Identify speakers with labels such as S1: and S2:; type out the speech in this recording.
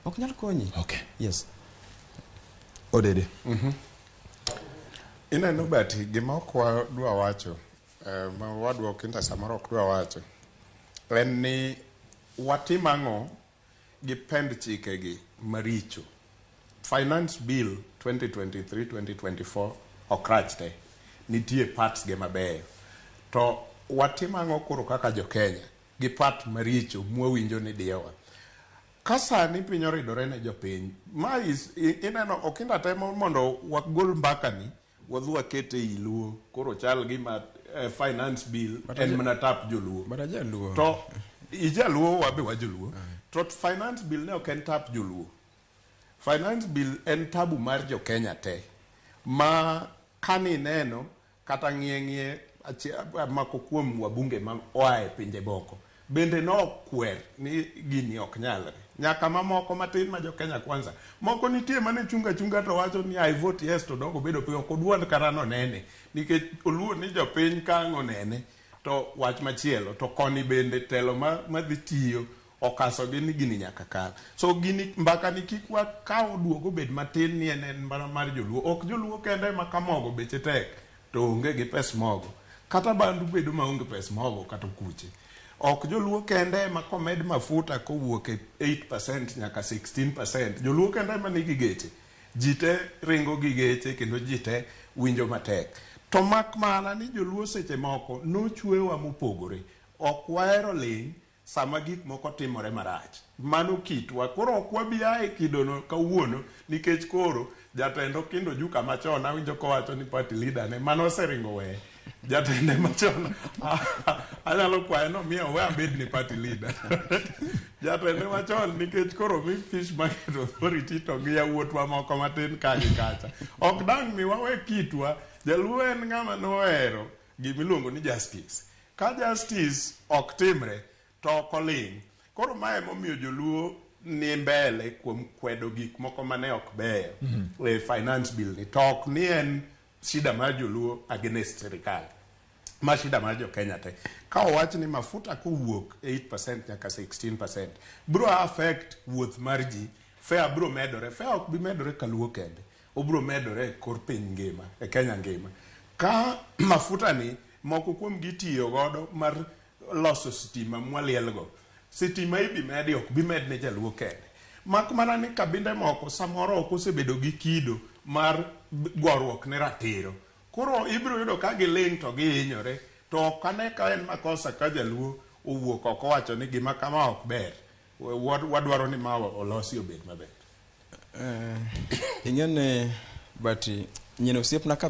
S1: Ok nyal konyi. Yes.
S2: Odede.
S3: Ineno bati gima ok wadwa wacho ma wadwa Okinda samoro ok dwa wacho en ni watim ang'o gi pend chikegi maricho. Finance Bill 2023-2024 ok rach te, nitie parts ge mabeyo. To watim ang'o koro kaka jo Kenya gi part maricho mwawinjo ni diyowa? Ka sani piny oridore ne jopiny, ma is, ineno Okinda temo mondo wagol mbakani wadhi wakete ei Luo, koro chal gima finance bill en mana tap joluo.
S1: But ajaluo.
S3: To ijaluo wabe wajoluo. To finance bill ne ok en tap joluo. Finance bill en tabu mar jo Kenya te. Ma kani neno kata ng'iye ng'iye mako kuom wabunge ma oa e pinje moko bende nokwer ni gini ok nyalre. Nyaka mamoko matin ma jo Kenya Kwanza. Moko nitie mane chunga chunga to wacho ni I vote yes to dok obedo piny ok oduond kata nonene. Nikech oluor ni jopiny ka ang' onene to wach machielo to koni bende telo madhi tiyo okasogi ni gini nyaka kal. So gini mbaka ni kik wakaw duog obed matin ni en en mana mar joluo. Ok joluo kende ema ka mogo beche tek to onge gi pes mogo. Kata bandu bedo maonge pes mogo kata okuche. Ok joluo kende ema komed mafuta kowuok e 8% nyaka 16%. Joluo kende ema nigi geche. Ji te ringo gi geche kendo ji te winjo matek. To mak mana ni joluo seche moko nochwewa mopogore. Ok wahero ling' sama gik moko timore marach. Mano kitwa. Koro ok wabi a e kidono kawuono nikech koro jatend Okindo Ojuka machon awinjo kowacho ni party leader ne mano oseringo weye. Jatende machon anyalo kwaye ni omiya owe abed ni party leader. Jatende machon nikech koro mi Fish Market Authority to gi yawuotwa moko matin ka gi kacha. Ok dang' mi wawe kitwa. Jaluo en ng'ama nohero gimiluongo ni justice. Ka justice ok timre to ok oling'. Koro mae emomiyo joluo ni mbele kuom kwedo gik moko mane ok beyo e finance bill ni. To ok ni en shida mar joluo against sirikal. Ma shida mar jo Kenya te. Ka owach ni mafuta kowuok 8% nyaka 16% bro affect wuoth mar ji, fare bro medore. Fare ok bi medore kaluo kende. Obro medore e kor piny ngima, e Kenya ngima. Ka mafuta ni moko kuom gi tiyo godo mar loso sitima mwalielgo. Sitima ibi medi ok bi med ne jaluo kende. Mak mana ni kabinde moko samoro ok osebedo gi kido mar goruok ne ratiro. Koro ibiro yudo ka giling' to gihinyore to ok ane ka en makosa ka jaluo owuok oko owacho ni gima kama ok ber. Wadwaro ni ma olosi obed maber.
S1: Ing'e ni but nyine osiepna ka